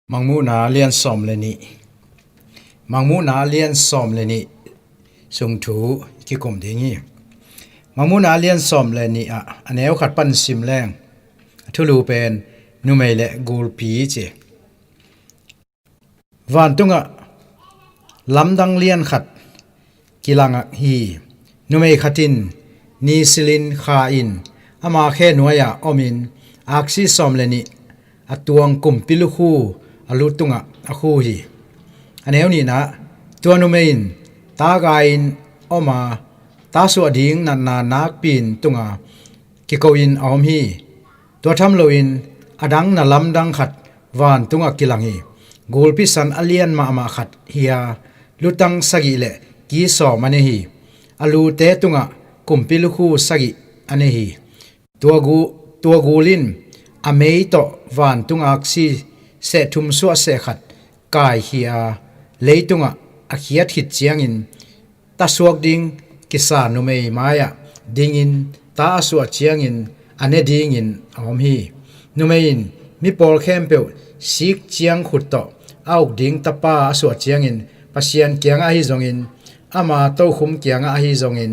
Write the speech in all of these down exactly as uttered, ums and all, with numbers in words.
Mangmuhna lian sawm le nih. Mangmuhna lian sawm le nih sung thu kikum ding hi. Mangmuhna lian sawm le nih ah a neu khat pan sim leng a thulu pen numei le gulpi ci. Vantungah lamdang lian khat kilang hi. Numei khat in ni silin kha in ama khe nuai-ah omin aksi sawm le nih a tuang kumpi lukhu a lu tungah a khu hi. A neu nihna, tua numei in ta gai-in om a, ta suah ding natna nakpi-in tunga kiko-in a om hi. Tua tham loin a dang na lamdang khat vantungah kilang hi. Gulpi san a lian mahmah khat hi a, lutang sagih le ki sawm a nei hi. A lute tungah kumpi lukhu sagih a nei hi. Tua gu-, tua gul in a mei tawh vantung aksi seh thum suah seh khat kaikhia a, leitungah a khiat khit ciangin ta suak ding kisa numei mai-ah dingin ta a suah ciangin a ne dingin a om hi. Numei in mi pawl khempeuh sik ciang khut tawh a uk ding tapa a suah ciangin Pasian kiangah ahi zongin ama tokhum kiangah ahi zongin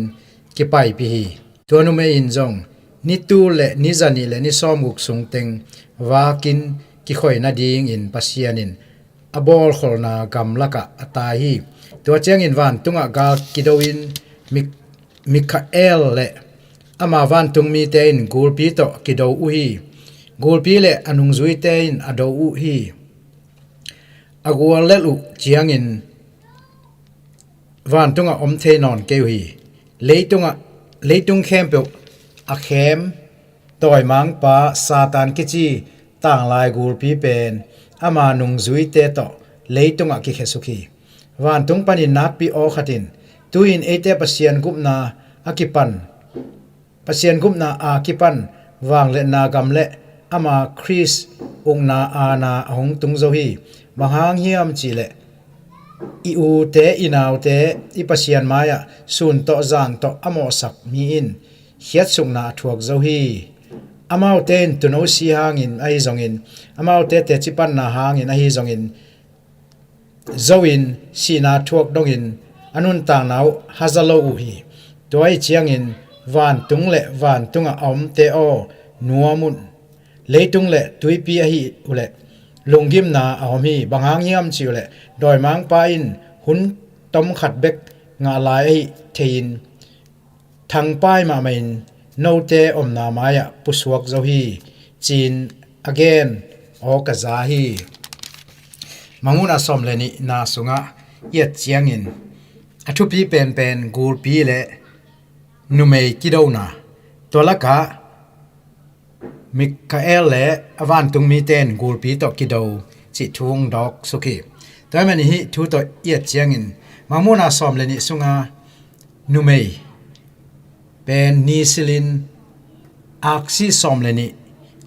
kipaipih hi. Tua numei in zong ni tul le ni zanih le ni sawmguk sungteng vakin kikhoi nadingin Pasian in a bawlkholhna gamlakah a tai hi. Tua ciangin vantungah gal kido-in Mik-, Mikhael le ama vantung mite in gulpi tawh kido uh hi. Gulpi le a nungzuite in a do uh hi. A guallelh uh ciangin vantungah om thei nawn kei uh hi. Leitungah, leitung khempeuh a khem dawimangpa Satan kici tanglai gulpi pen ama nungzuite tawh leitungah kikhesuk hi. Vantung panin nakpi aw khat in tu-in eite Pasian gupna a kipan Pasian gupna a kipan vangliatna gam le ama Khrist ukna aana a hong tung zo hi. Bang hang hiam cihleh i ute i naute i Pasian mai-ah sun tawh zan tawh a mawhsak mi in khiatsukna a thuak zo hi. Amaute in tuuno si hangin ahi zongin, amaute teci panna hangin ahi zongin, zo-in sihna thuak dongin a nuntakna uh haza lo uh hi. Tua ahih ciangin vantung le vantungah a omte aw, nuam un. Leitung le tuipi ahi uhleh lunggimna a om hi. Bang hang hiam cih uhleh dawimangpa in hun tom khat bek ngah lai ahi thei-in thangpai mahmahin note omna mai-ah pusuak zo hi, ci-in a gen awk a za hi. Mangmuhna sawm le nihna sungah i et ciangin a thupi penpen gulpi le numei kidona, tua lakah Mikael le a vantung mite in gulpi tawh kido cih thu hong dawk suk hi. Tua ahih manin hih thu tawh i et ciangin Mangmuhna sawm le nih sunga numei pen ni silin aksi sawm le nih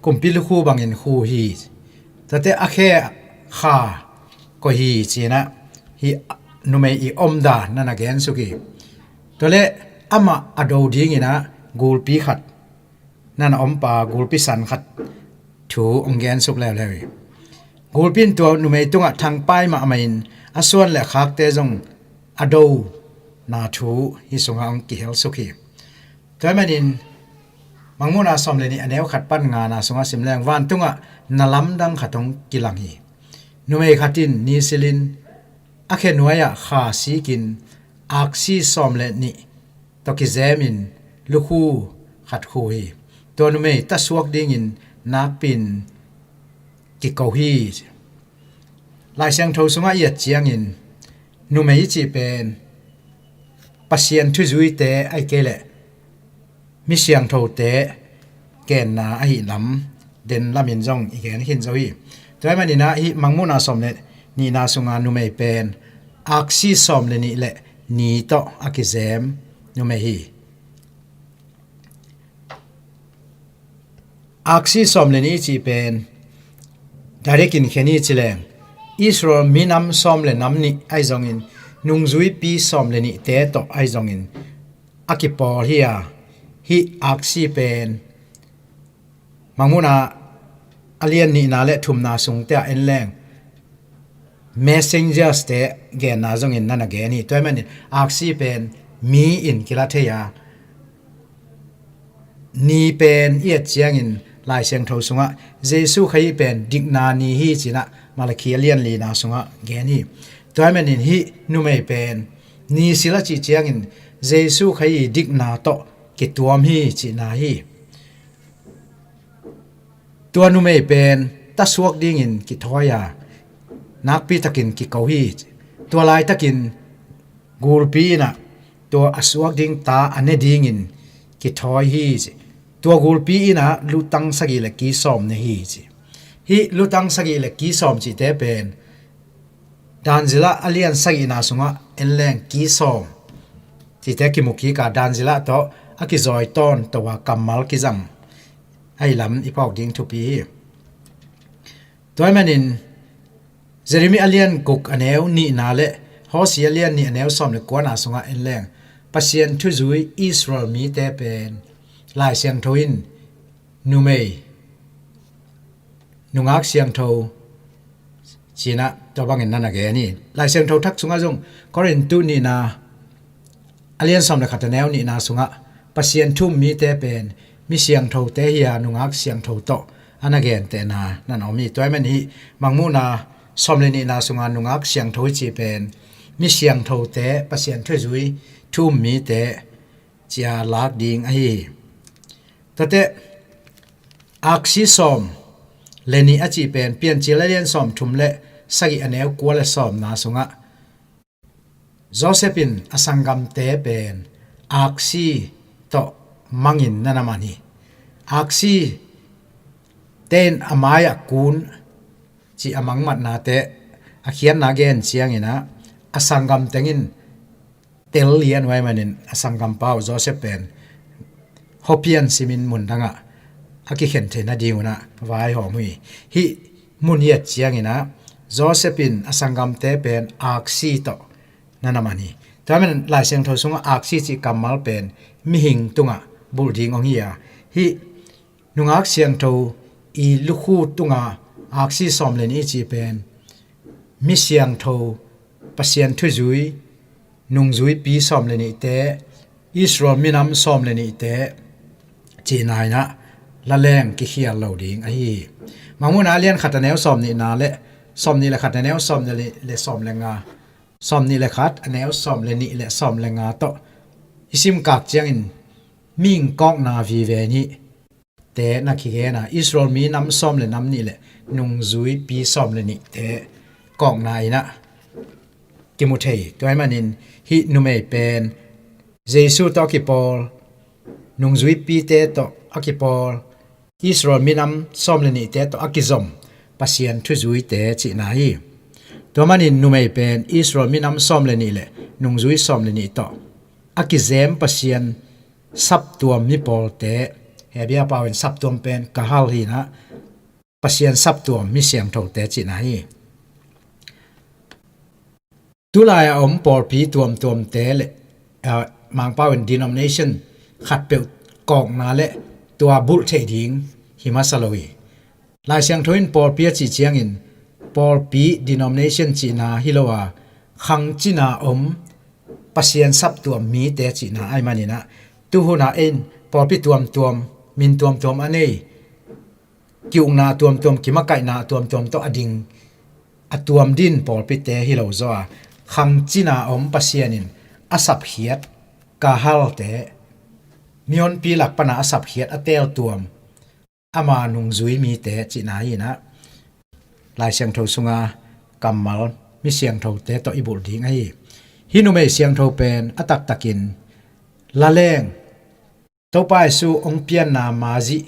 kumpi lukhu bangin khu hi. Tuate a khe kha koi hi ci-in ah hih numei i omdan na na gen suk hi. Tuale amah a do dingin ah gulpi khat na na ompa gulpi san khat thu hong gen suk leuleu hi. Gulpi in tua numei tungah thangpai mahmah in a suan le a khakte zong a dona thu hih sungah hong kihel suk hi. Tua ahih manin Mangmuhna sawm le nih a neu khat pan ngana sungah sim leng vantungah na lamdang khat hong kilang hi. Numei khat in ni silin a khe nuai-ah kha sikin aksi sawm le nih tawh kizemin lukhu khat khu hi. Tua numei ta suak dingin nakpi-in kiko hi. Lai Siangtho sungah i et ciangin numei i cih pen Pasian thuzuite ahih kei leh mi siangthote genna ahih lam den lamin zong i gen khin zo hi. Tua ahih manin ah hih Mangmuhna sawm le nihna sunga numei pen aksi sawm le nih le ni tawh a kizem numei hi. Aksi sawm le nih i cih pen direct in khen hi ci leng Israel minam sawm le nam nih ahi zongin nungzuipi sawm le nihte tawh ahi zongin a kipawl hi a, hih aksi pen Mangmuhna a lian nihna le thumna sungte ah en leng messengers te genna zongin na na gen hi. Tua ahih manin aksi pen mi in kila thei a, ni pen i et ciangin Lai Siangtho sungah Jesu Khazih pen dikna ni hi ci-in ah Malakhi a lian lina sungah gen hi. Tua ahih manin hih numei pen ni sil a cih ciangin Jesu Khazih dikna tawh kituam hi cihna hi. Tua numei pen ta suak dingin kithawi a, nakpi takin kiko hi. Tua laitakin gulpi in ah tua a suak ding ta a ne dingin kithawi hi. Tua gulpi in ah lutang sagih le ki sawm ne hi ci. Hih lutang sagih le ki sawm cihte pen Dan Zila a lian sagihna sungah en leng ki sawm cihte kimu kik a, Dan Zila tawh a kizawi tawnto a kammal kizang ahi lam i phawk ding thupi hi. Tua ahih manin Jeremiah a lian guk a neu nihna le Hosea a lian nih a neu sawm le kuana sungah en leng Pasian thuzui Israel mite pen Lai Siangtho in numei, nungak siangtho ci-in ah tua bangin na na gen hi. Lai Siangtho thak sungah zong Korintu nihna a lian sawm le khat a neu nihna sungah Pasian thu-um mite pen mi siangthote hi a, nungak siangtho tawh a na gentehna na na om hi. Tua ahih manin hih Mangmuhna sawm le nihna sunga nungak siangtho i cih pen mi siangthote, Pasian thuzui thu-um mite ci-a lak ding ahi hi. Tuate aksi sawm le nih a cih pen Piancil a lian sawm thum le sagih a neu kua le sawmna sungah Joseph in a sanggamte pen aksi tawh mangin na na man hi. Aksi te in a mai-ah kun cih a mangmatnate a khiatna gen ciangin ah a sanggam teng in tel lian uh ahih manin a sanggampa uh Joseph pen huapian simin mundangah a kikhen theih nadingun ah vaihawm uh hi. Hih mun i et ciangin ah Joseph in a sanggamte pen aksi tawh na na man hi. Tua ahih manin Lai Siangtho sungah aksi cih kammal pen mihing tungah bulh ding hong hi a, hih nungak siangtho i lukhu tunga aksi sawm le nih i cih pen mi siangtho, Pasian thuzui, nungzuipi sawm le nihte, Israel minam sawm le nihte cihna in ah laleng kikhial lo ding ahi hi. Mangmuhna a lian khat a neu sawm nihna le sawm nih le khat a neu sawm le nih le sawm le nga, sawm nih le khat a neu sawm le nih le sawm le nga tawh i simkak ciangin mihing kawkna vive nih te na kigen a, Israel minam sawm le nam nih le nungzuipi sawm le nihte kawkna in ah kimu thei. Tua ahih manin hih numei pen Jesu tawh a kipawl, nungzuipite tawh a kipawl, Israel minam sawm le nihte tawh a kizom Pasian thuzuite cihna hi. Tua ahih manin numei pen Israel minam sawm le nih le nungzui sawm le nih tawh a kizem Pasian saptuam mi pawlte, Hebru pau in saptuam pen kahal hi-in ah Pasian saptuam mi siangthote cihna hi. Tulai a om pawlpi tuamtuamte le, ah, Mangpau in denomination khatpeuh kawkna le tua bulh theih ding hi masa lo hi. Lai Siangtho in pawlpi a cih ciangin pawlpi denomination cihna hi lo a, khang cina om Pasian saptuam mite cihna ahih manin ah, tuhun ah in pawlpi tuamtuam, min tuamtuam a nei, ki-ukna tuamtuam, kimakaihna tuamtuam tawh a ding, a tuam din pawlpite hi lo zaw a, khang cina om Pasian in a sapkhiat kahalte, mihonpi lak pana a sapkhiat a teeltuam ama nungzui mite cihna hi-in ah, Lai Siangtho sunga kammal mi siangthote tawh i bulh ding ahi hi. Numei siangtho pen a taktakin laleng, Topa Jesu hong pianna mazih,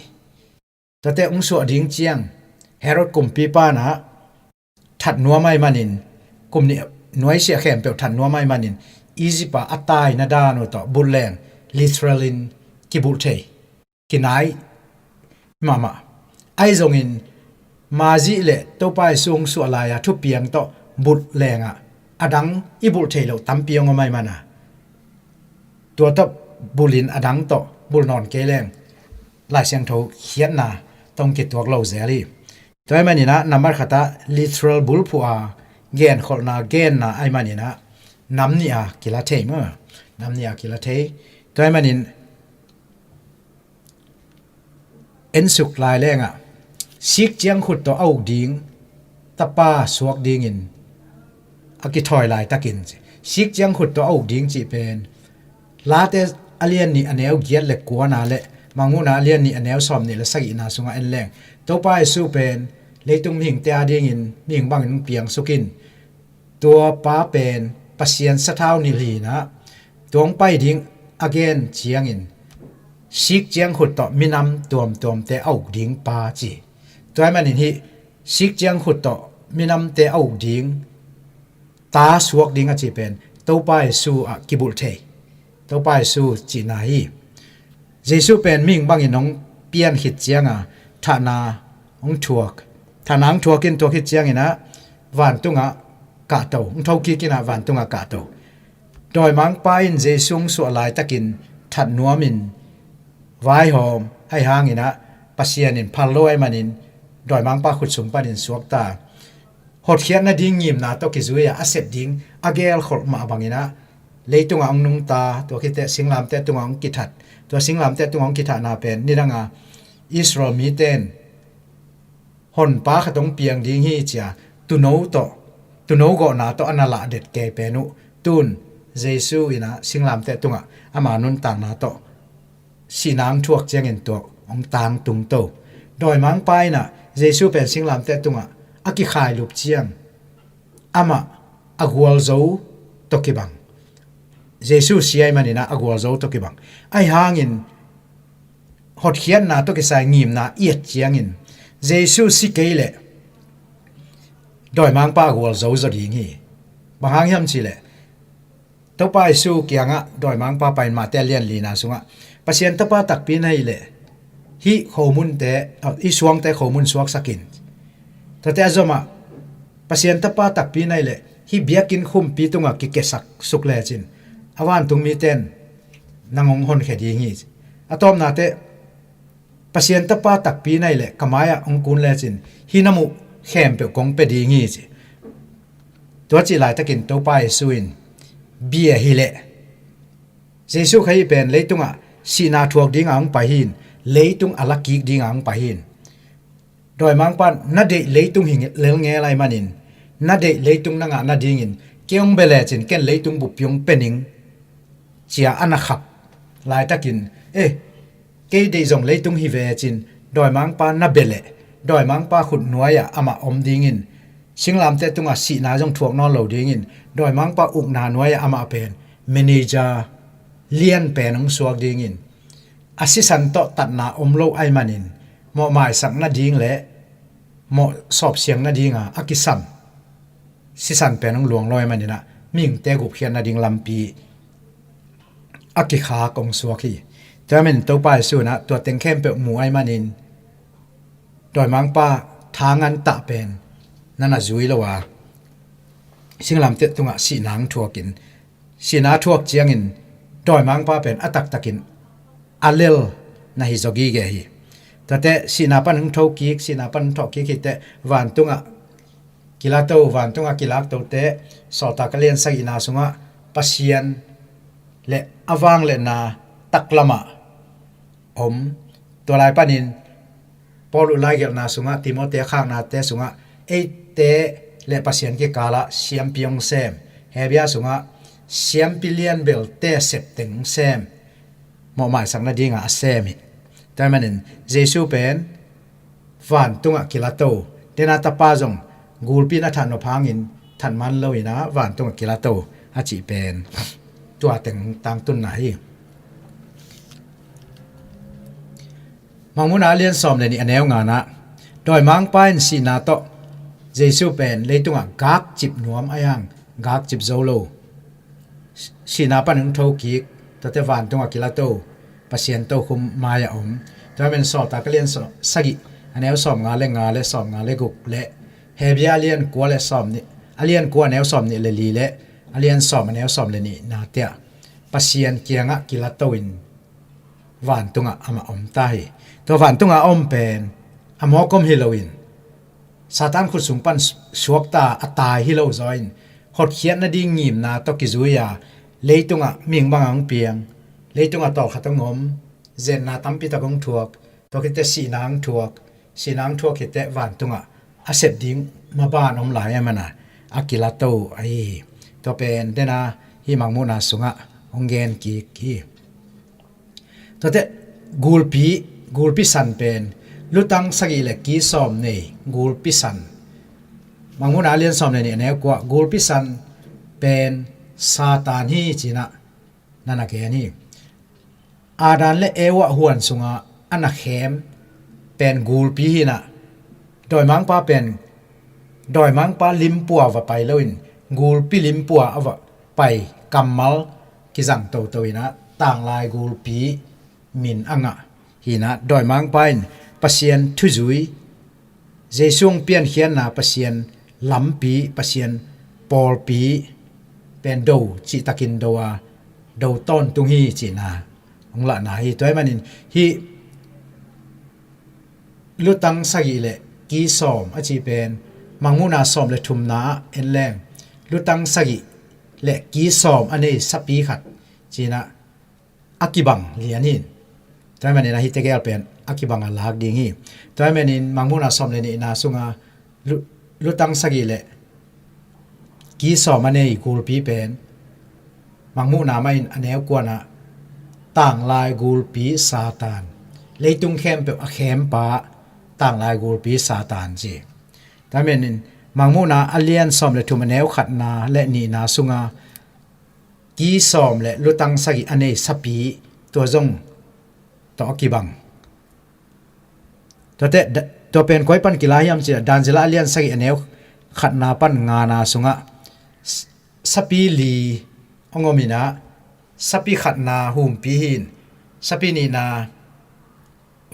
tuate hong suah ding ciang Herod kumpipa in ah that nuam ahih manin, kum nih nuaisiah khempeuh that nuam ahih manin Egypt ah a taina dan uh tawh bulh leng literal in kibulh thei, kinai mahmah. Ahi zongin mazih le Topa Jesu hong suah lai-a thupiang tawh bulh lengah a dang i bulh theih loh tampi hong om ahih man a, tua tawh bulhin a dang tawh bulh nawn kei leng Lai Siangtho khiatna tawh hong kituak lo zel hi. Tua ahih manin ah nambat khat ah literal bulphuh a, genkholhna genna ahih manin ah nam nih a kila thei maw? Nam nih a kila thei. Tua ahih manin ensuk lai lengah sik ciang khut tawh a uk ding tapa suak dingin a kithawi laitakin sik ciang khut tawh a uk ding cih pen Late a lian nih a neu giat le kuana le Mangmuhna a lian nih a neu sawm nih le sagihna sungah en leng Topa Jesu pen leitung mihingte a dingin mihing bangin hong piangsukin tua pa pen Pasian sathau nilh hi-in ah tua hong pai ding a gen ciangin sik ciang khut tawh minam tuamtuamte a uk ding pa ci. Tua ahih manin hih sik ciang khut tawh minamte a uk ding ta suak ding a cih pen Topa Jesu ah kibulh thei. Topa Jesu cihna hi. Jesu pen mihing bangin hong pian khit cianga thahna hong thuak. Thahna hong thuak in tua khit ciangin ah vantungah kahto, hong thokik in ah vantungah kahto. Dawimangpa in Jesu hong suah laitakin that nuamin vaihawm ahih hangin ah Pasian in phal lo ahih manin dawimangpa khut sung panin suakta. Hotkhiat nading ngimna tawh kizui-a a sep ding a gelkholh mah bangin ah leitungah hong nungta, tua khit teh singlamteh tungah hong kithat. Tua singlamteh tungah hong kithahna pen nidanga Israel mite in honpa khat hong piang ding hi ci-a tuuno tawh, tuuno gawhna tawh a na lahdet kei pen uh tun Jesu in ah singlamteh tungah ama nuntakna tawh sihna hong thuak ciangin tua hong tangtung to. Dawimangpa in ah Jesu pen singlamteh tungah a kikhailup ciang amah a gualzo tawh kibang. Jesu si ahih manin ah a gualzo tawh kibang. Ahih hangin hotkhiatna tawh kisai ngimna i et ciangin Jesu si kei leh dawimangpa a gualzo zaw ding hi. Bang hang hiam cih leh Topa Jesu kiangah dawimangpa pai-in Mate a lian lina sungah Pasian tapa takpi na hih leh hih khomunte, ah, hih suangte khomun suaksak in. Tuate a zomah Pasian tapa takpi na hih leh hih biakinn khumpi tungah kikesak suk lecin a vantung mite in nang hong honkhia ding hi. A tawpna teh Pasian tapa takpi na hih leh ka mai-ah hong kun lecin hih na muh khempeuh kong pia ding hi ci. Tua cih laitakin Topa Jesu in bia hileh Jesu Khazih pen leitungah sihna thuak dinga hong pai hi-in leitung a lakik dinga hong pai hi-in dawimangpa in na deih leitung hi lelngel ahih manin na deih leitung na ngah nadingin kei hong bia lecin ken leitung buppi hong pia ning ci-a a na khap laitakin, eh, kei deih zong leitung hi vecin dawimangpa na bia leh dawimangpa khut nuai-ah amah om dingin singlamteh tungah sihna zong thuak nawn lo dingin dawimangpa ukna nuai-ah amah pen manager lian pen hong suak dingin a sisan tawh tatna om lo ahih manin mawhmaisak nading le mawh sawpsiang nadinga a kisam sisan pen hong luang lo ahih manin ah mihingte gupkhiat nading lampi a kikhak hong suak hi. Tua ahih manin Topa Jesu in ah tua teng khempeuh mu ahih manin dawimangpa tha ngan tah pen na na zui lo a singlamteh tungah sihna hong thuakin sihna thuak ciangin dawimangpa pen a taktakin a lel na hi zaw gige hi. Tuate sihna pan hong thokik, sihna pan hong thawhkik hi teh vantungah kilato, vantungah kilaktote Sawltak a lian sagihna sungah Pasian le a vangliatna taklamah om. Tua lai panin Paul' laigelhna sungah, Timoti a khaknate sungah eite le Pasian kikalah siampi hong sem. Hebru sungah siampi lianbelte septeng hong sem. Mawhmaisak nadinga a sem hi. Tua ahih manin Jesu pen vantungah kilato, dena tapa zong gulpi in a that nop hangin that man lo in ah vantungah kilato a cih pen tua teng tangtunna hi. Mangmuhna a lian sawm le nih a neu ngana ah dawimangpa in sihna tawh Jesu pen leitungah gakcip nuam a hiang gakcip zo lo. Sihna pan hong thokik, tuate vantungah kilato, Pasian tokhom mai-ah om. Tua ahih manin Sawltak a lian sagih a neu sawm nga le nga le sawm nga le guk le Hebru a lian kua le sawm nih, a lian kua a neu sawm nih le li le a lian sawm a neu sawm le nihna tiah Pasian kiangah kilato in vantungah amah om ta hi. Tua vantungah a om pen a mawk om hi loin Satan khut sung pan suakta a tai hi lo zaw in, hotkhiat nading ngimna tawh kizui a, leitungah mihing bangah hong piang, leitungah tawlkhat hong om, zetna tampi tak hong thuak, tua khit teh sihna hong thuak, sihna hong thuak khit teh vantungah a sep ding maban om lai ahih manin a kilato ahi hi. Tua pen dena hih Mangmuhna sungah hong gen kik hi. Tuate gulpi, gulpi san pen lutang sagih le ki sawm nei gulpi san. Mangmuhna a lian sawm le nih a neu kua, gulpi san pen Satan hi ci-in ah na na gen hi. Adam le Eva huan sungah a na khem pen gulpi hi-in ah, dawimangpa pen, dawimangpa limpua va pai loin gulpi limpua a va pai kammal kizang toto in ah, tanglai gulpi min a ngah hi-in ah, dawimangpa in Pasian thuzui, Jesu hong piankhiatna, Pasian lampi, Pasian pawlpi pen do cihtakin do a, do tawntung hi cihna hong lahna hi. Tua ahih manin hih lutang sagih le ki sawm a cih pen Mangmuhna sawm le thumna ah en leng, lutang sagih le ki sawm a nei sapi khat ci-in ah a kibang lian hi. Tua ahih manin ah hih tegel pen a kibang a lak ding hi. Tua ahih manin Mangmuhna sawm le nihna sunga lu-, lutang sagih le ki sawm a nei gulpi pen Mangmuhna mah in a neu kuana tanglai gulpi Satan, leitung khempeuh a khempa tanglai gulpi Satan ci. Tua ahih manin Mangmuhna a lian sawm le thum a neu khatna le nihna sunga ki sawm le lutang sagih a nei sapi, tua zong tawh a kibang. Tuate, da-, tua pen koi pan kila hiam cih leh, Daniel a lian sagih a neu khatna pan ngana sungah s-, sapi li hong om in ah, sapi khatna humpi hi-in, sapi nihna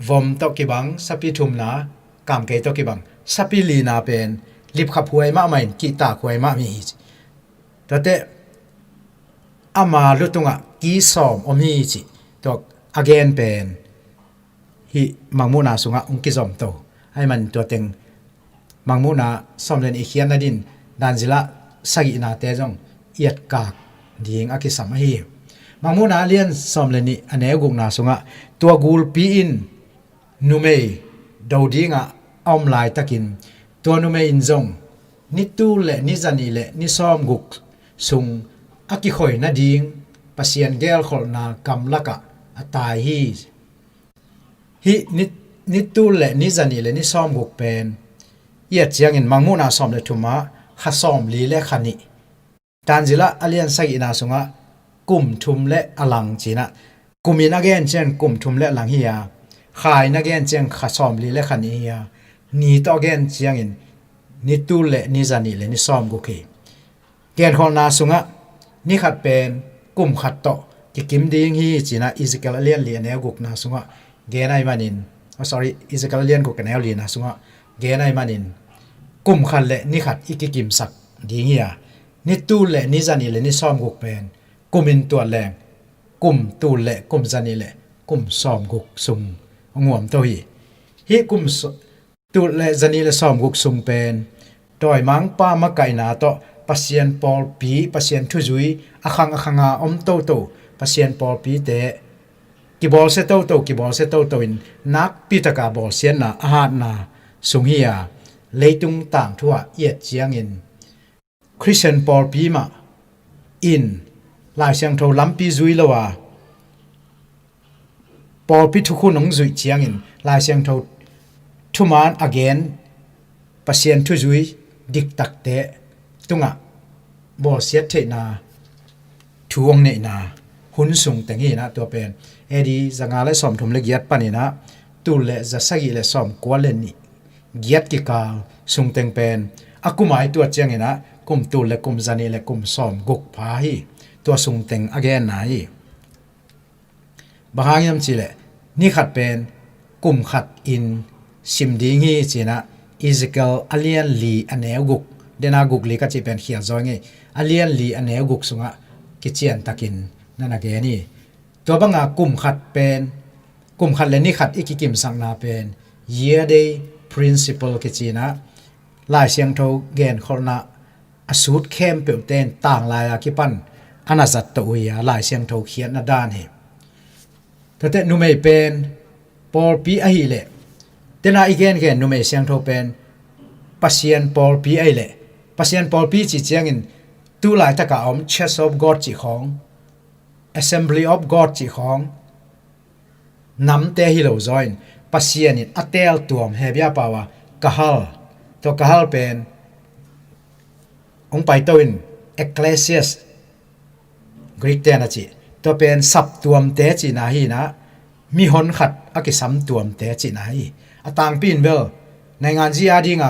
vom tawh kibang, sapi thumna kamkei tawh kibang, sapi lina pen lipkhaphuai mahmah in kihtakhuai mahmah hi. Tuate ama lutungah ki sawm om hi cih tua a gen pen hih Mangmuhna sungah hong kizom to. Ahih manin tua teng Mangmuhna sawm le nih khiatna dingin Daniel a sagihnate zong i etkak ding a kisam ahi hi. Mangmuhna a lian sawm le nih a neu gukna sungah tua gulpi in numei do dingah a om laitakin, tua numei in zong ni tul le ni zanih le ni sawmguk sung a kikhoi nading Pasian gelkholhna gamlakah a tai hi. Hih ni, ni tul le ni zanih le ni sawmguk pen i et ciangin Mangmuhna sawm le thumah kha sawmli le kha nih, Daniel a lian sagihna sungah kum thum le a lang ci-in ah, kum in a gen ciangin kum thum le a lang hi a, kha in a gen ciang kha sawmli le kha nih hi a, ni tawh a gen ciangin ni tul le ni zanih le ni sawmguk hi. Genkholhna sungah ni khat pen kum khat tawh kikim ding hi ci-in ah Ezekiel a lian li a neu gukna sungah gen ahih manin, oh, sorry, Ezekiel a lian guk a neu lina sungah gen ahih manin kum khat le ni khat i kikimsak ding hi a, ni tul le ni zanih le ni sawmguk pen kum in tuat leng kum tul le kum zanih le kum sawmguk sung a nuam to hi. Hih kum s-, tul le zanih le sawmguk sung pen dawimangpa makaihna tawh Pasian pawlpi, Pasian thuzui a khang a khanga om toto Pasian pawlpite kibawlsia toto, kibawlsia toto in nakpi taka bawlsiatna a hatna sung hi a, leitung tangthu ah i et ciangin Khristian pawlpi mah in Lai Siangtho lampi zui lo a, pawlpi thukhun hong zuih ciangin Lai Siangtho thuman a gen Pasian thuzui diktakte tungah bawlsiat theihna thu hong neihna hun sung teng hi-in ah, tua pen A D zanga le sawmthum le giat panin ah tul le zasagih le sawmkua le nih giat kikal sung teng pen a kum a i tuat ciangin ah kum tul le kum zanih le kum sawmguk pha hi. Tua sung teng a genna hi. Bang hang hiam cih leh ni khat pen kum khat in sim ding hi ci-in ah Ezekiel a lian li a neu guk, dena guk li ka cih pen khial zaw ing ei, a lian li a neu guk sungah kiciantakin na na gen hi. Tua banga kum khat pen, kum khat le ni khat i kikimsakna pen year day principle kici-in ah, Lai Siangtho genkholhna a sut khempeuhte in tanglai a kipan a na zat tawh uh hi a, Lai Siangtho khiatna dan hi. Tuate numei pen pawlpi ahileh, tena i gengen numei siangtho pen Pasian pawlpi ahileh, Pasian pawlpi ci ciangin tu laitaka om Church of God cih khawng, Assembly of God cih khawng namte hi lo zaw in, Pasian in a teel tuam, Hebia pau a kahal, tua kahal pen hong paito in ecclesias, Greek ten a cih, tua pen saptuamte cihna hi inah, mihon khat a kisam tuamte cihna hi. A tangpi in bel nainganzi a dinga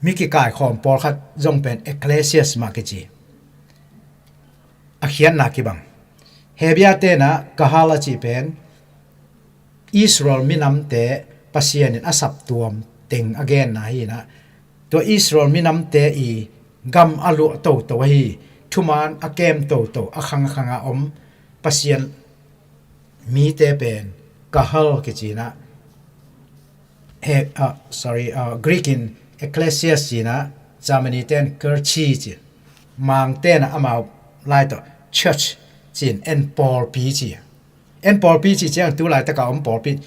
mi kikaikhawm pawlkhat zong pen ecclesias mah kici. A khiatna kibang. Hebia tenah kahal a cih pen Israel minamte Pasian in a saptuam teng a genna hi inah, tua Israel minamte i gam a luah toto ahi, thuman a kem toto, a khangkhanga om Pasian mite pen kahal kici inah, he, uh, sorry, uh, Greek in ecclesias ci inah, Germany ten kirchi ci, Mang tenah amau lai tawh church ci in, en pawlpi ci. En pawlpi ci ciang tu laitaka om pawlpi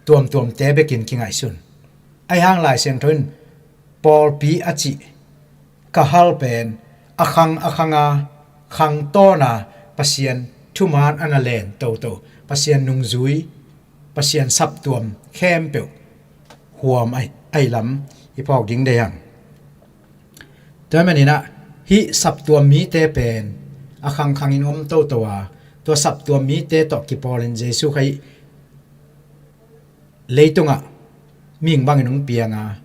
tuamtuamte bekin kingaihsun. Ahi hang Lai Siangtho in pawlpi a cih kahal pen a khang a khanga, khang tawna Pasian thuman a na len toto, Pasian nungzui, Pasian saptuam khempeuh huam ahi, ahi lam i phawk ding deih hang. Tua maninah hih saptuam mite pen a khangkhangin om toto a, tua saptuam mite tawh kipawlin Jesu kha hih leitungah mihing bangin hong pianga,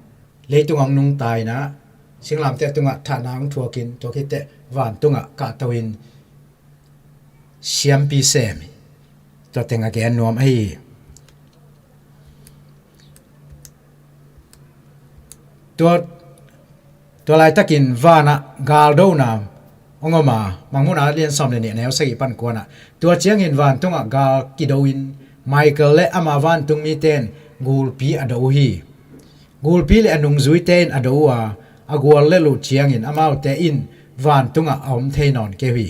leitungah hong nungta inah, singlamteh tungah thahna hong thuakin, tua khit teh vantungah kahto in siampi sem hi. Tua teng a gen nuam ahi hi. Tua, tua laitakin vanah galdona hong om a, Mangmuhna lian sawm le nih, a neu sagih pan kuanah, tua ciangin vantungah gal kido in Michael le ama vantung mite in gulpi a do uh hi. Gulpi le a nungzuite in a do uh a, a guallelh uh ciangin amaute in vantungah a om thei nawn kei uh hi.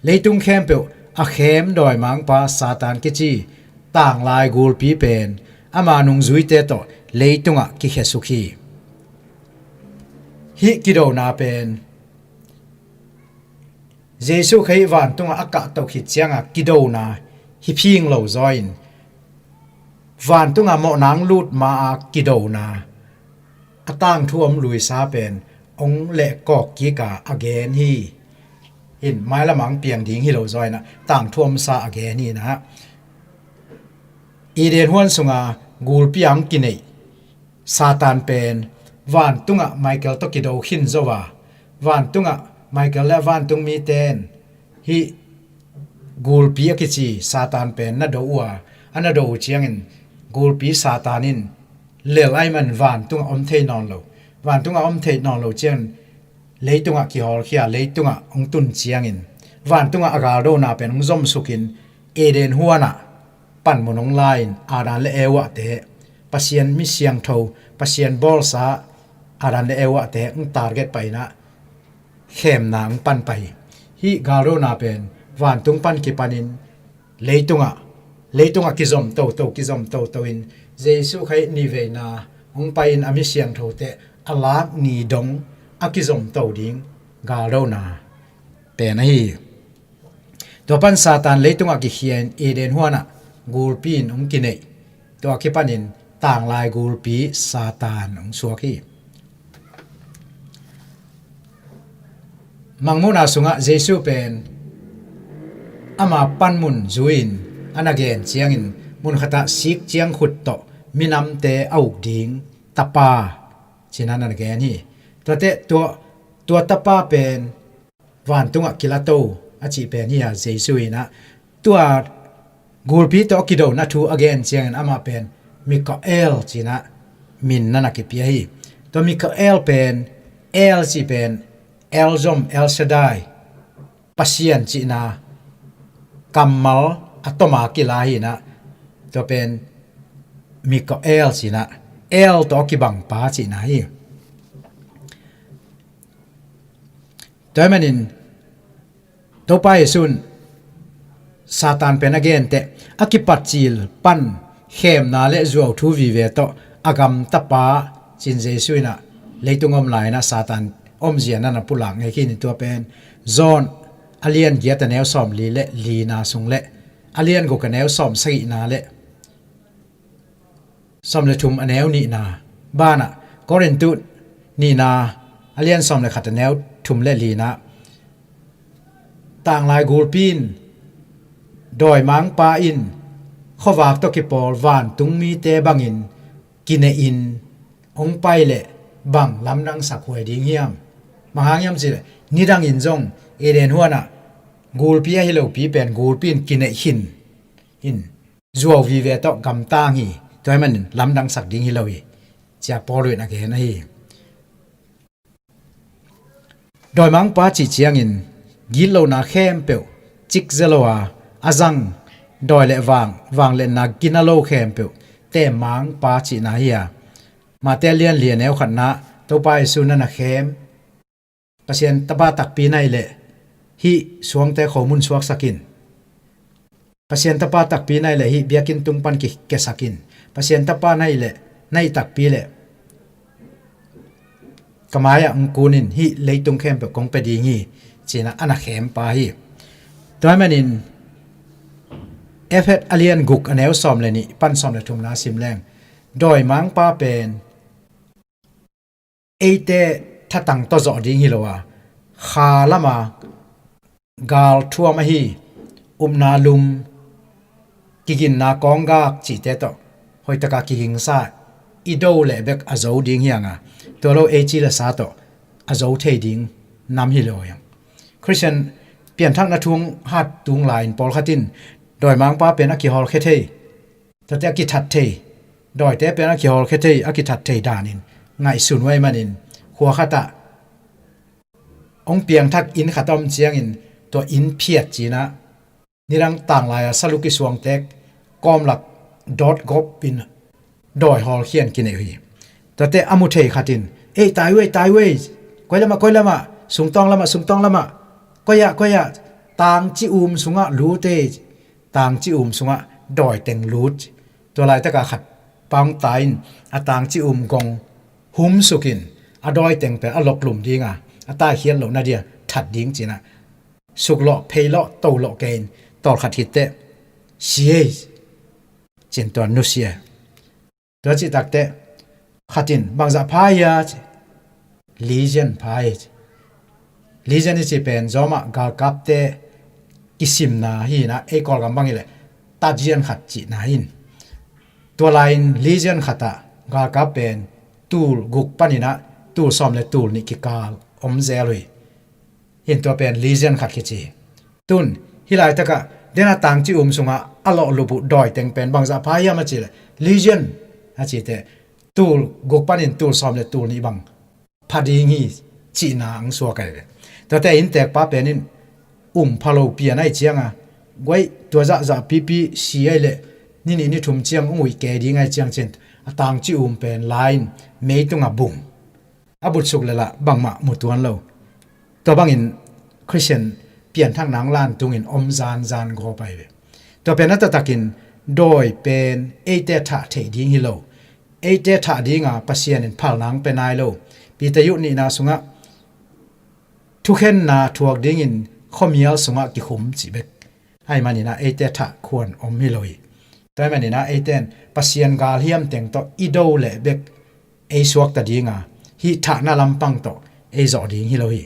Leitung khempeuh a khem dawimangpa Satan kici tanglai gulpi pen ama nungzuite tawh leitungah kikhesuk hi. Hih kidona pen Jesu kha hih vantungah a kahto khit cianga kidona hi phing lo zaw in, vantungah mawhna hong lut ma-a kidona, a tangthu om luisa pen hong lehkawk kika a gen hi. In mailamah hong piang ding hi lo zaw inah tangthu omsa a gen hi inah, Eden huan sunga gulpi a hong kineih Satan pen vantungah Michael tawh kido khin zo a, vantungah Michael le a vantung mite in hih gulpi a kici Satan pen na do uh a, a na do uh ciangin gulpi Satan in lel ahih man vantungah om thei nawn lo. Vantungah om thei nawn lo ciangin leitungah kihawlkhia, leitungah hong tun ciangin vantungah a galdona pen hong zomsukin Eden huanah panmun hong la-in Adam le Evate, Pasian mi siangtho, Pasian bawlsa Adam le Evate hong target pah inah khemna hong pan pah hi. Hih galdona pen vantung pan kipanin leitungah, leitungah kizom toto, kizom toto in Jesu kha hih niveina hong pai-in a mi siangthote a lak ni dong a kizom to ding galdona pen ahi hi. Tua pan Satan leitungah kikhia in Eden huanah gulpi in hong kineih. Tua kipanin tanglai gulpi Satan hong suak hi. Mangmuhna sungah Jesu pen ama panmun zui-in a na gen ciangin, munkhatah sik ciang khut tawh minamte a uk ding tapa ci-in a na gen hi. Tuate tua, tua tapa pen vantungah kilato a cih pen hi a, Jesu inah tua gulpi tawh a kidona thu a gen ciangin amah pen Mikael ci-in a min na na kipia hi. Tua Mikael pen, El cih pen El zom, El Shaddai, Pasian cihna kammal a toma kila hi inah, tua pen Mikael ci-in a, El tawh a kibangpa cihna hi. Tua ahih manin Topa Jesu in Satan pen a genteh a kipatcil pan khemna le zuau thu vive tawh a gamtapa cin Jesu in ah leitung om lai-in ah Satan omzia na na pulak ngei khin in tua pen John a lian giat a neu sawm li le lina sung le a lian guk a neu sawm sagihna le sawm le thum a neu nihna banah Korintu nihna a lian sawm le khat a neu thum le lina tanglai gulpi in dawimangpa in khuavak tawh kipawl vantung mite bangin kinehin hong pai leh bang lamdang sak huai ding hiam? Bang hang hiam cih leh nidangin zong Eden huanah gulpi ahi lopi pen gulpi in kineih khin in zuau vive tawh gamtang hi. Tua ahih manin lamdang sak ding hi lo hi, ci-a Paul in a gen ahi. Dawimangpa cih ciangin gitlona khempeuh cikzia lo a, a zang dawi le vang, vangliatna gina lo khempeuh temmangpa cihna hi a, Mate a lian li a neu khatna Topa Jesu na na khem, Pasian tapa takpi na hih leh hih suangte khomun suaksak in. Pasian tapa takpi na hih leh hih biakinn tung pan kikiasak in. Pasian tapa na hih leh, na hih takpi leh ka mai-ah hong kun in, hih leitung khempeuh kong pia ding hi, ci-in ah a na khempa hi. Tua ahih manin Efesa a lian guk a neu sawm le nih pan sawm le thumna sim leng dawimangpa pen eite thatang tawh zawh ding hi lo a, kha lama galthuam ahi, upna lum, kiginna kawnggak cihte tawh hoihtaka kigingsa i do leh bek a zo ding hi hang a, tua lo ei ci le sa tawh a zo thei ding nam hi lo hi hang. Khristian pianthakna thu hong hat tung lai-in pawlkhat in dawimangpa pen a kihawlkhia thei, tuate a kithat thei, dawite pen a kihawlkhia thei, a kithat thei danin ngaihsun uh ahih manin khua khatah hong piangthak inn khat a om ciangin tua inn phiat ci-in ah nidang tanglai-a salu kisuangtek kawmlak dawt gawp in dawi hawlkhia in kineih uh hi. Tuate a mu thei khat in, "Ei, tai uei, tai uei, koi lamah, koi lamah, sungtawng lamah, sungtawng lamah, koi ah, koi ah, tangci um sungah lut ei, tangci um sungah dawi teng lut." Tua laitakah khat pang tai in a tangci um gong humsuk in a dawi teng pen a loklum ding a, a taikhiat loh nadia that ding ci-in ah suklawh, pheilawh, tolawh kei in tawlkhat khit teh si ei, ci-in tua nusia. Tua cih takteh khat in, "Bangzah pha hia?" ci. "Legion pha hi," ci. Legion i cih pen Rome ah galkapte kisimna hi-in ah, ei Kawlgam bang hi leh tajian khat cihna hi. Tua lai-in legion khatah galkap pen tul guk panin ah tul sawm le tul nih kikal om zel uh hi. Hi-in tua pen legion khat kici hi. Tun hih laitakah den a tangci um sungah a lawhlup uh dawi teng pen bangzah pha hiam a cih leh, "Legion," a cih teh tul guk panin tul sawm le tul nih bang pha ding hi cihna hong suak ahi ve. Tuate inntekpa pen in um pha lo pian ahih ciangin, guai, tua zahzah pipi si ahih leh ni nih ni thum ciang hong uih kei ding ahih ciang ci-in a tangci um pen la in mei tungah bung, a butsuk leh lah bangmah mu tuan lo. Tua bangin Khristian pianthakna hong lan tungin om zanzan gawp ahi ve. Tua pen a taktakin dawi pen eite thah theih ding hi lo, eite thah dinga Pasian in phalna hong pia nai lo. Peter yu nihna sungah thukhenna thuak dingin khuamial sungah kikhum cih bek ahih manin ah eite thah khuan om hi lo hi. Tua ahih manin ah eite in Pasian galhiam teng tawh i do leh bek ei suakta dinga hih thahna lampang tawh ei zawh ding hi lo hi.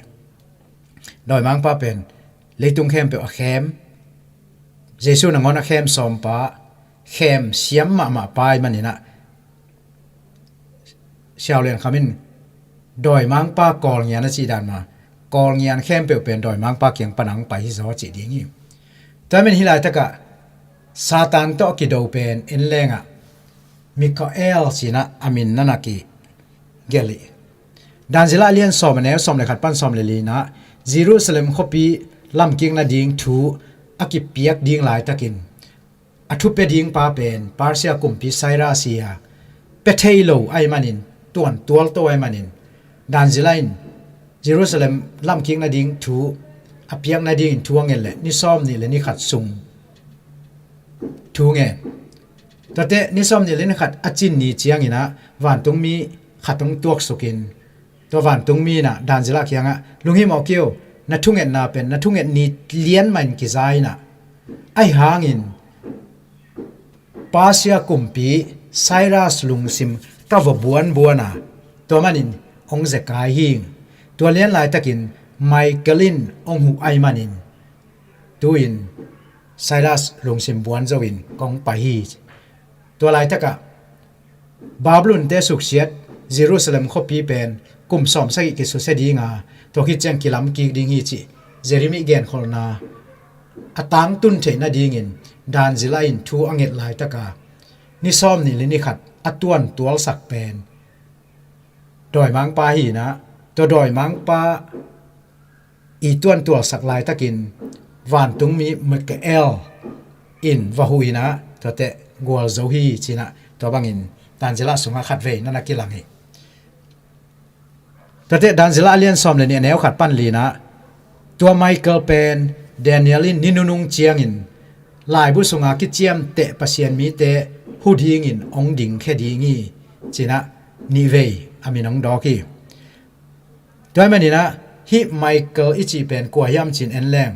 Dawimangpa pen leitung khempeuh a khem, Jesu nangawn a khem sawmpa, khem siam mahmahpa ahih manin ah Siau Lian Kham in dawimangpa kawlngian a cih dan mah, kawlngian khempeuh pen dawimangpa kiang pana hong pai hi zaw cih ding hi. Tua ahih manin hih laitakah Satan tawh a kido pen en lengah Mikael ci-in ah a min na na kigelh hi. Dan zila a lian sawm a neu sawm le khat pan sawm le lina Jerusalem khuapi lamkik nading thu a kipiak ding laitakin a thu pia dingpa pen Persia kumpi Cyrus hi a, pia thei lo ahih manin, tuan tualto ahih manin, dan zila in Jerusalem lamkik nading thu a piak nadingin thu a ngen le ni sawm nih le ni khat sung thu ngen. Tuate ni sawm nih le ni khat a cin ni ciangin ah vantungmi khat hong tuaksukin, tua vantungmi in ah Daniel kiangah, lunghimawh kei o, na thungetna pen na thunget ni lian mah in kiza in ah, ahi hangin Persia kumpi Cyrus lungsim ka va buanbuan a, tua manin hong zekai hi ing. Tua lian laitakin Michael in hong huh ahih manin tu-in Cyrus lungsim buan zo in kong pai hi. Tua laitakah Babylon-te suksiat Jerusalem khuapi pen kum sawm sagih kisusia ding a, tua khit ciang kilam kik ding hi cih Jeremiah genkholhna a tangtun theih nadingin Daniel in thu a nget laitaka ni sawm nih le ni khat a tuantualsak pen dawimangpa hi in ah, tua dawimangpa i tuantualsak laitakin vantungmi Michael in va huh in ah, tuate gualzo hi ci in ah, tua bangin Daniel sungah khatvei na na kilang hi. Tuate Daniel a lian sawm le nih a neu khat pan li in ah, tua Michael pen Daniel in ni nunung ciangin laibu sunga kiciamteh Pasian mite huh dingin hong dingkhia ding hi ci in ah, nihvei a min hong dawk hi. Tua ahih manin ah, hih Michael i cih pen kua hiam ci-in en leng,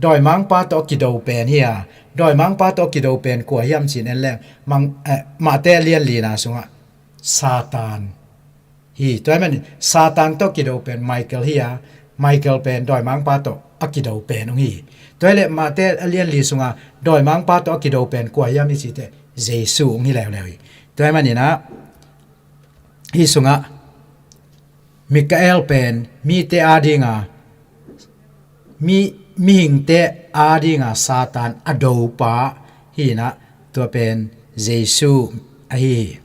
dawimangpa tawh a kido pen hi a, dawimangpa tawh a kido pen kua hiam ci-in en leng, mang, eh, Mate a lian lina sungah Satan hi. Tua ahih manin Satan tawh a kido pen Michael hi a, Michael pen dawimangpa tawh a kido pen hong hi. Tua hileh Mate a lian li sunga dawimangpa tawh a kido pen kua hiam i cih teh Jesu hong hi leuleu hi. Tua ahih manin ah, hih sungah Mikael pen mite adinga, mi, mihingte adinga Satan a dopa hi in ah, tua pen Jesu ahi hi.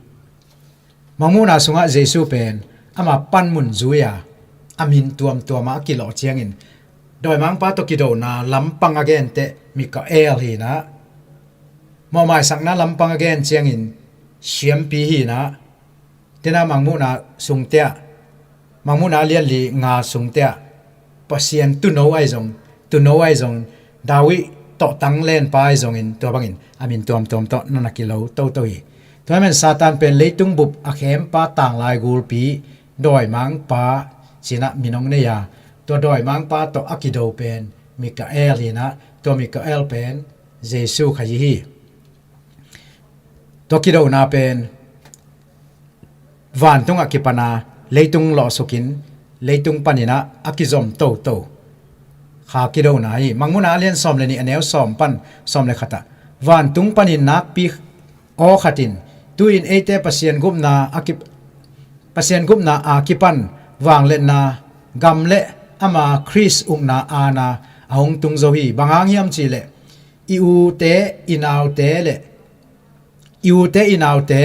Mangmuhna sungah Jesu pen ama panmun zui a, a min tuamtuama a kilawh ciangin dawimangpa tawh kidona lampang a genteh Mikael hi in ah, mawhmaisakna lampang a gen ciangin siampi hi in ah, tua in ah Mangmuhna sungte ah, Mangmuhna lian li nga sungte ah Pasian tuuno ahi zong, tuuno ahi zong, David tawhtang lenpa ahi zongin tua bangin a min tuamtuam tawh na na kilo toto hi. Tua ahih manin Satan pen leitung bup a khempa tanglai gulpi dawimangpa ci in ah min hong nei a, tua dawimangpa tawh a kido pen Mikael hi in ah, tua Mikael pen Jesu Khazih hi. Tua kidona pen vantungah kipana leitung lawhsukin leitung panin ah a kizom toto kha kidona hi. Mangmuhna a lian sawm le nih a neu sawm pan sawm le khatah, vantung panin nakpi aw khat in tu-in eite Pasian gupna a ki, Pasian gupna a kipan vangliatna gam le ama Khrist ukna aana a hong tung zo hi. Bang hang hiam cih leh i ute i naute le i ute i naute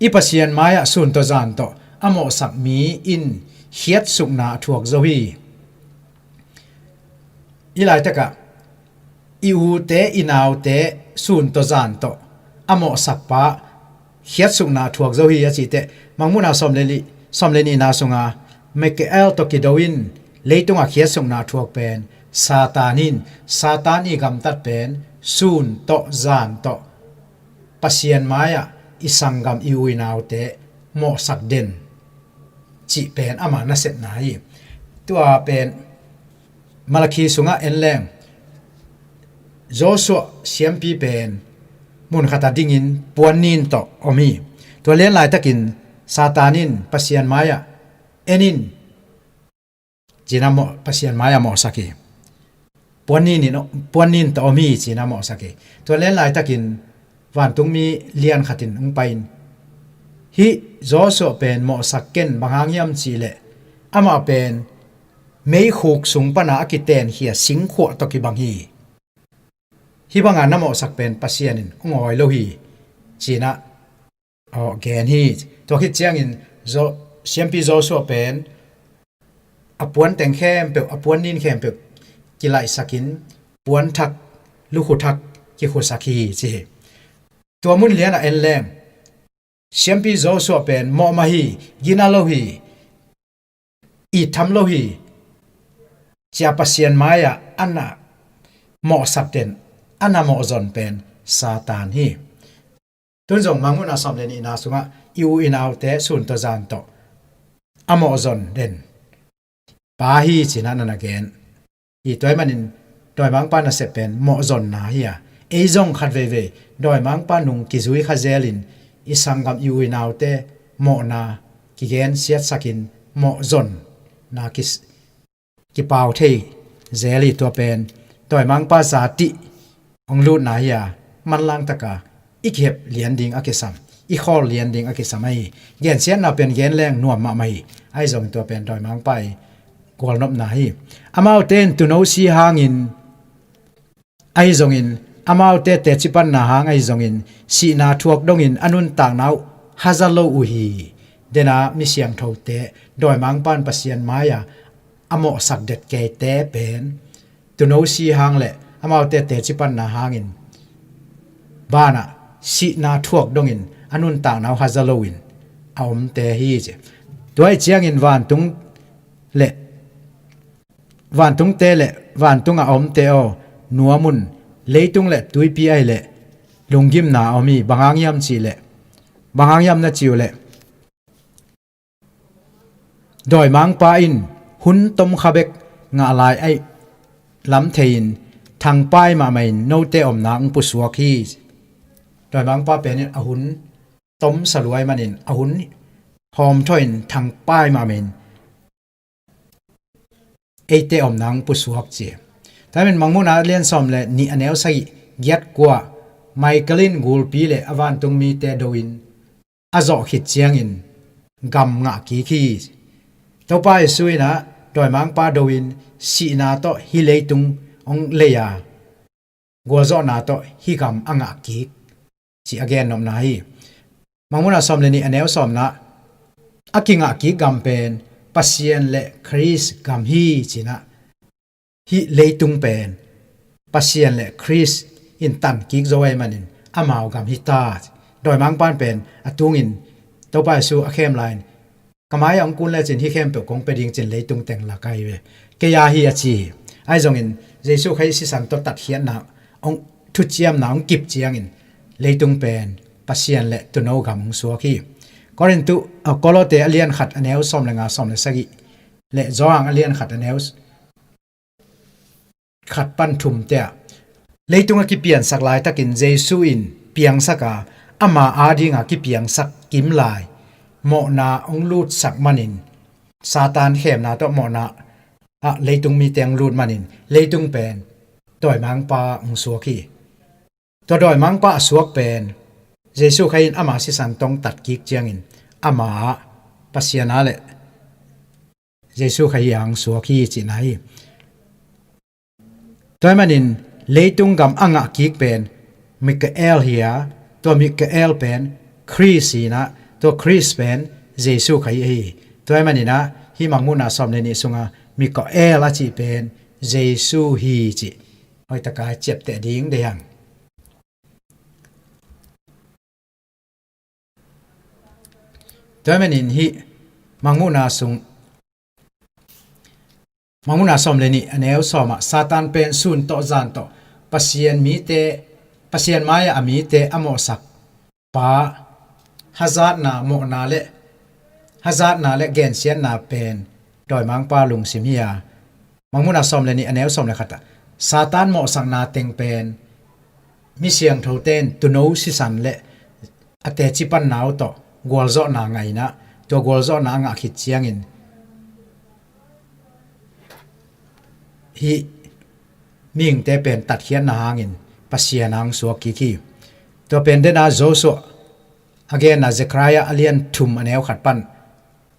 i Pasian mai-ah sun tawh zan tawh a mawhsak mi in khiatsukna a thuak zo hi. Hih laitakah i ute i naute sun tawh zan tawh a mawhsakpa khiatsukna a thuak zo hi a cih teh, Mangmuhna sawm le li, sawm le nihna sunga Mikael tawh kido in leitungah khiatsukna a thuak pen Satan in, Satan i gamtat pen sun tawh zan tawh Pasian mai-ah i sanggam i u i naute mawhsak den cih pen ama nasepna hi. Tua pen Malakhi sungah en leng Joshua siampi pen mun khatah dingin puannin tawh om hi. Tua lian laitakin Satan in Pasian mai-ah en in ci-in a mawh, Pasian mai-ah mawhsak hi. Puannin in, puannin tawh om hi ci-in a mawhsak hi. Tua lian laitakin vantungmi lian khat in hong pai in, hih Joshua pen mawhsak ken, bang hang hiam cih leh amah pen meikhuk sung pana a kitenkhia singkhuah tawh kibang hi. Hih banga na mawhsak pen Pasian in hong awi lo hi ci-in a, aw, gen hi. Tua khit ciangin Jo-, siampi Joshua pen a puanteng khempeuh, a puannin khempeuh kilaihsakin puanthak, lukhuthak kikhusak hi ci hi. Tua mun lianah en leng siampi Joshua pen mawh mah hi, gina lo hi. i tham lo hi. Cia Pasian mai-ah a na mawhsak den, a na mawhzon pen Satan hi. Tun zong Mangmuhna sawm le nihna sungah i u i naute sun tawh zan tawh a mawhzon den pa hi cinah na na gen. I tua ahih manin dawimangpa nasep pen mawhzonna hi a, ei zong khat veivei dawimangpa nung kizui kha zelin i sanggam i u i naute mawhna kigen siatsakin mawhzonna kis kipau thei zel hi. Tua pen dawimangpa zatih hong lutna hi a, manlang taka i kihep lian ding a kisam, i khawl lian ding a kisam ahi. Gensiatna pen gen leng nuam mahmah hi. Ahi zongin tua pen dawimangpa i gualnopna hi. Amaute in tuuno si hangin ahi zongin, amaute teci panna hang ahi zongin sihna thuak dongin a nuntakna uh haza lo uh hi. Dena mi siangthote dawimangpa in Pasian mai-ah a mawhsak det keite pen tuuno si hang le amaute teci panna hangin banah sihna thuak dongin a nuntakna uh haza loin a omte hi ci. Tua ahih ciangin vantung le vantungte le vantung a omte aw, nuam un. Leitung le tuipi ahih leh lunggimna a om hi. Bang hang hiam cih leh, bang hang hiam na cih uh leh, dawimangpa in hun tomkha bek ngah lai ahih lam thei-in thangpai mahmah in note omna hong pusuak hi. Dawimangpa pen in a hun tomsa luai manin a hun hawmthawh in thangpai mahmah in eite omna hong pusuak ci. Tua ahih manin Mangmuhna a lian sawm le nih a neu sagih, giat, kua, Michael in gulpi le a vantung mite do-in a zawh khit ciangin gam ngah kik hi. Topa Jesu in ah dawimangpa do-in sihna tawh hih leitung hong lei a, gualzawhna tawh hih gam a ngah kik cih a gennopna hi. Mangmuhna sawm le nih a neu sawmna, a kingah kik gam pen Pasian le Khrist gam hi cinah, hih leitung pen Pasian le Khrist in tan kik zo ahih manin amau gam hi ta. Dawimangpan pen a tungin Topa Jesu a khem lai-in, ka mai-ah hong kun lecin hih khempeuh kong pia ding cin leitung teng lak ahi ve. Kei a hi a ci hi. Ahi zongin Jesu Khrist sisan tawh tatkhiatna hong thuciamna hong kip ciangin leitung pen Pasian le tuuno gam hong suak hi. Korintu, a, Kolote a lian khat a neu sawm le nga, sawm le sagih le Johan a lian khat a neu khat pan thumte ah, leitung a kipiansak laitakin Jesu in piangsak a, ama adinga kipiangsak kim lai mawhna hong lutsak manin, Satan khemna tawh mawhna ah leitung mite hong lut manin leitung pen dawimangpa hong suak hi. Tua dawimangpa a suak pen Jesu Khrist in ama sisan tawh hong tatkik ciangin ama ah Pasian a le Jesu Khrist a hong suak hi cihna hi. Tua ahih manin leitung gam a ngah kik pen Mikael hi a, tua Mikael pen Khrist hi inah, tua Khrist pen Jesu Khrist ahi hi. Tua ahih manin ah hih Mangmuhna sawm le nih sunga Mikael a cih pen Jesu hi cih hoih taka ciapteh ding deih hang. Tua ahih manin hih Mangmuhna sung, Mangmuhna sawm le nih a neu sawm ah, Satan pen sun tawh zan tawh Pasian mite, Pasian mai-ah a mite a mawhsak pa, hazatna, mawhna le hazatna le gensiatna pen dawimangpa lungsim hi a, Mangmuhna sawm le nih a neu sawm le khat ah, Satan mawhsakna teng pen mi siangthote in tuuno sisan le a teci panna uh tawh gualzawhna ngah inah, tua gualzawhna a ngah khit ciangin hih mihingte pen tatkhiatna hangin Pasian a hong suak kik hi. Tua pen dena Joshua a genna Zekhariah a lian thum a neu khat pan,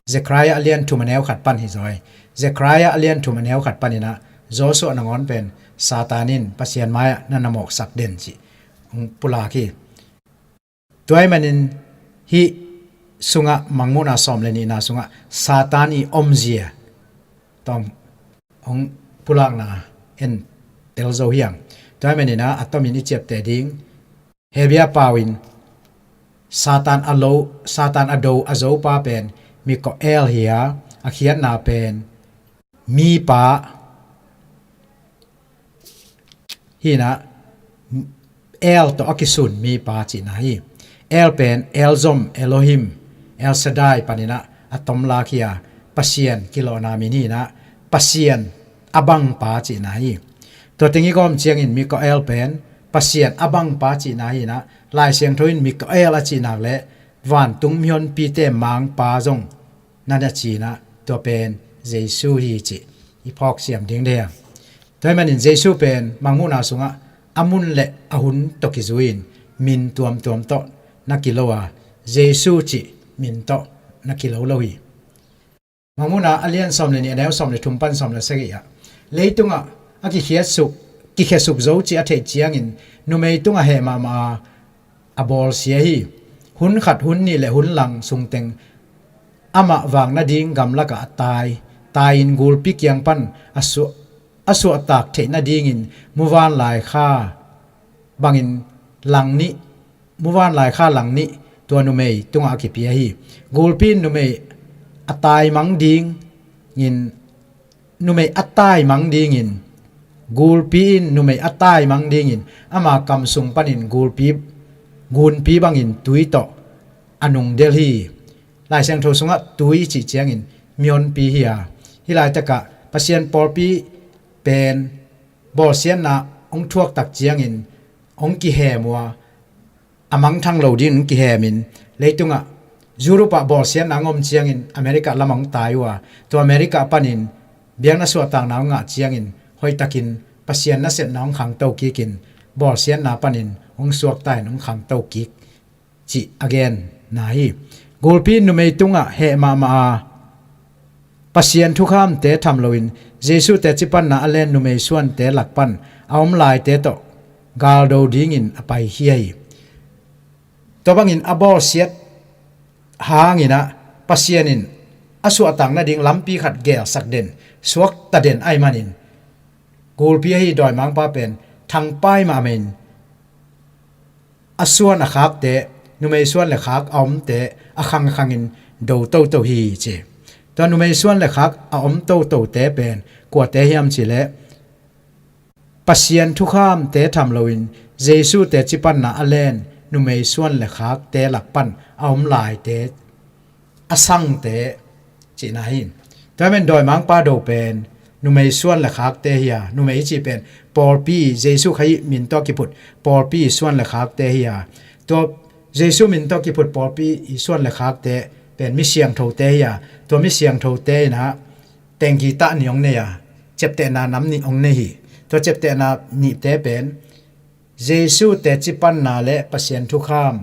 Zekhariah a lian thum a neu khat pan hi zaw hi. Zekhariah a lian thum a neu khat pan inah Joshua nangawn pen Satan in Pasian mai-ah na na mawhsak den cih hong pulak hi. Tua ahih manin hih sungah, Mangmuhna sawm le nihna sungah Satan i omzia tawh hong pulakna en tel zo hi hang. Tua ahih manin ah a tomin i ciapteh ding, Hebru pau in Satan a lo, Satan a do, a zopa pen Mikael hi a, a khiatna pen mipa hi inah, El tawh a kisun mipa cihna hi. El pen El zom, Elohim, El Shaddai paninah a tomlak hi a, Pasian kilawhna min hi inah, Pasian a bangpa cihna hi. Tua teng i gawm ciangin Mikael pen Pasian a bangpa cihna hi inah, Lai Siangtho in Mikael a cihnak le vantung mihonpite mangpa zong na na cinah, tua pen Jesu hi cih i phawk siam ding deh. Tua hi manin Jesu pen Mangmuhna sungah a mun le a hun tawh kizui-in min tuamtuam tawh na kilo a, Jesu cih min tawh na kilo lo hi. Mangmuhna a lian sawm le nih, a neu sawm le thum pan sawm le sagih ah, leitungah a kikhiatsuk, kikhiatsuk zo cih a theih ciangin numei tungah heh mahmah a, a bawlsia hi. Hun khat, hun nih le hun lang sungteng amah vak nading gamlakah a tai, tai-in gulpi kiang pan a suah, a suahtak theih nadingin muvanlai kha bangin lang nih, muvanlai kha lang nih tua numei tungah a kipia hi. Gulpi in numei a taimang dingin, numei a taimang dingin, gulpi in numei a taimang dingin ama kam sung panin gulpi, gunpi bangin tui tawh a nungdel hi. Lai Siangtho sungah tui cih ciangin mihonpi hi a, hih laitakah Pasian pawlpi pen bawlsiatna hong thuaktak ciangin hong kihem uh a, a mangthang lo dingin hong kihemin, leitungah Europe ah bawlsiatna hong om ciangin America lamah hong tai uh a, tua America panin biakna suahtakna hong ngah ciangin hoihtakin Pasian nasepna hong khangto kikin, bawlsiatna panin hong suakta in hong khangto kik cih a genna hi. Gulpi in numei tungah heh mahmah a, Pasian thukhamte tham loin Jesu teci panna a len numei suante lak pan a om laite tawh galdo dingin a paikhia hi. Tua bangin a bawlsiat hanginah Pasian in a suahtak nading lampi khat gelsak den, suakta den ahih manin, gulpi ahi dawimangpa pen thangpai mahmah in a suan a khakte, numei suan le khak a omte a khangkhangin do toto hi ci. Tua numei suan le khak a om totote pen kuate hiam cihleh, Pasian thukhamte tham loin Jesu teci panna a len numei suan le khakte lak pan a om laite, a sangte cihna hi. Tua hi men dawimangpa do pen numei suan le khakte hi a, numei i cih pen pawlpi, Jesu Khrih min tawh kiphut pawlpi suan le khakte hi a, tua Jesu min tawh kiphut pawlpi suan le khakte pen mi siangthote hi a, tua mi siangthote inah tengki tah nih hong nei a, ciaptehna nam nih hong nei hi. Tua ciaptehna nihte pen Jesu teci panna le Pasian thukham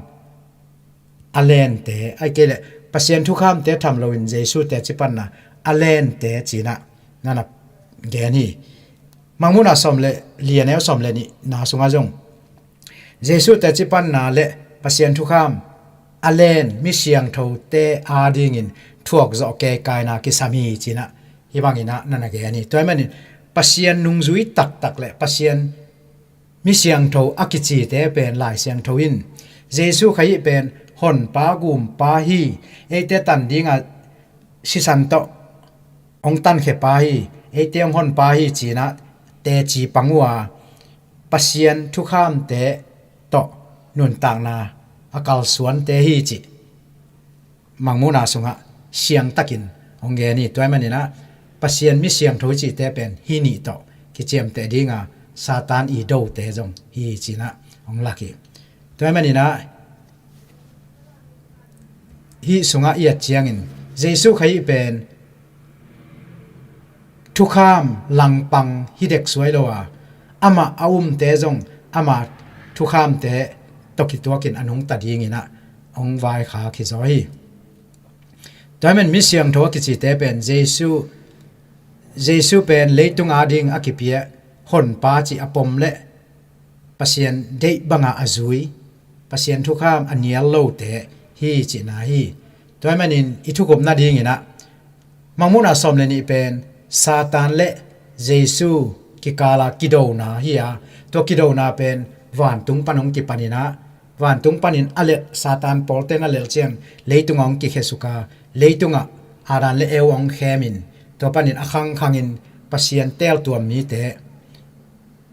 a lente, ahih kei leh Pasian thukhamte tham loin Jesu teci panna a lente cinah na na gen hi. Mangmuhna sawm le li, a neu sawm le nihna sungah zong Jesu teci panna le Pasian thukham a len mi siangthote adingin thuak zawh keikaina kisam hi cinah hih banginah na na gen hi. Tua hi manin Pasian nungzui taktak le Pasian mi siangtho a kicite pen Lai Siangtho in Jesu Khrih pen honpa gumpa hi, eite tan dinga sisan tawh hong tankhia pa hi, eite hong honpa hi cinah teci pang uh a, Pasian thukhamte tawh nuntakna a kalsuante hi cih Mangmuhna sungah siangtakin hong gen hi. Tua hi maninah Pasian mi siangtho i cihte pen hih nih tawh kiciamteh dinga Satan i dote zong hi cinah hong lak hi. Tua hi maninah hih sungah i et ciangin Jesu Khrih pen thukham langpang hi dek suai lo a, amah a umte zong ama thukhamte tawh kituakin a nungta dinginah hong vaikhak hi zaw hi. Tua hi men mi siangtho a kicite pen Jesu, Jesu pen leitung ading a kipia honpa cih a pom le Pasian deih banga a zui, Pasian thukham a nial lote hi cihna hi. Tua hi manin i thukhupna dinginah Mangmuhna sawm le nih pen Satan le Jesu kikala kidona hi a, tua kidona pen vantung pan hong kipaninah, vantung panin a lelh, Satan pawlten a lelh ciang leitungah hong kikhiasuk a, leitungah Adam le Eva hong khemin, tua panin a khangkhangin Pasian teeltuam mite,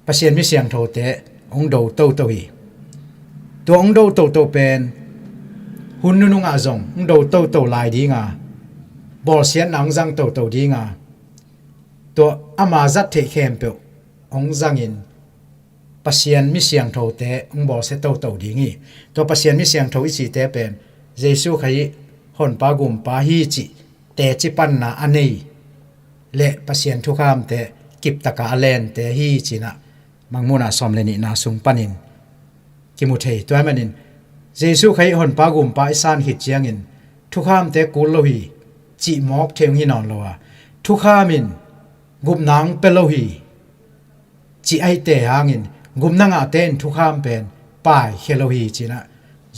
Pasian mi siangthote hong do toto hi. Tua hong do toto pen hun nunungah zong hong do toto lai dinga, bawlsiatna hong zang toto dinga, tua ama zat theih khempeuh hong zangin Pasian mi siangthote hong bawlsia toto ding hi. Tua Pasian mi siangtho i cihte pen Jesu Khazih Honpa Gumpa hi cih teci panna a nei le Pasian thukhamte kiptaka a lente hi cinah Mangmuhna sawm le nihna sung panin kimu thei. Tua ahih manin Jesu Khazih Honpa Gumpa i san khit ciangin thukhamte kul lo hi cih mawk thei hong hi nawn lo a, thukhamin gupna hong pia lo hi cih ahite hangin gupna ngahte in thukham pen paikhia lo hi cinah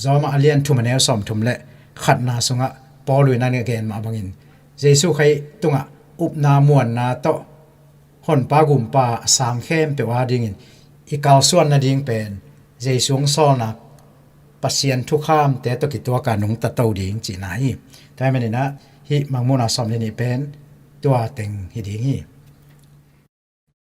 Roma a lian thum a neu sawmthum le khatna sungah Paul in a gen mah bangin Jesu Khazih tungah upna muanna tawh Honpa Gumpa a sang khempeuh a dingin i kalsuan nading pen Jesu hong sawlna Pasian thukhamte tawh kituaka nungta to ding cihna hi. Tua ahih maninah hih Mangmuhna sawm le nih pen tua teng hi ding hi.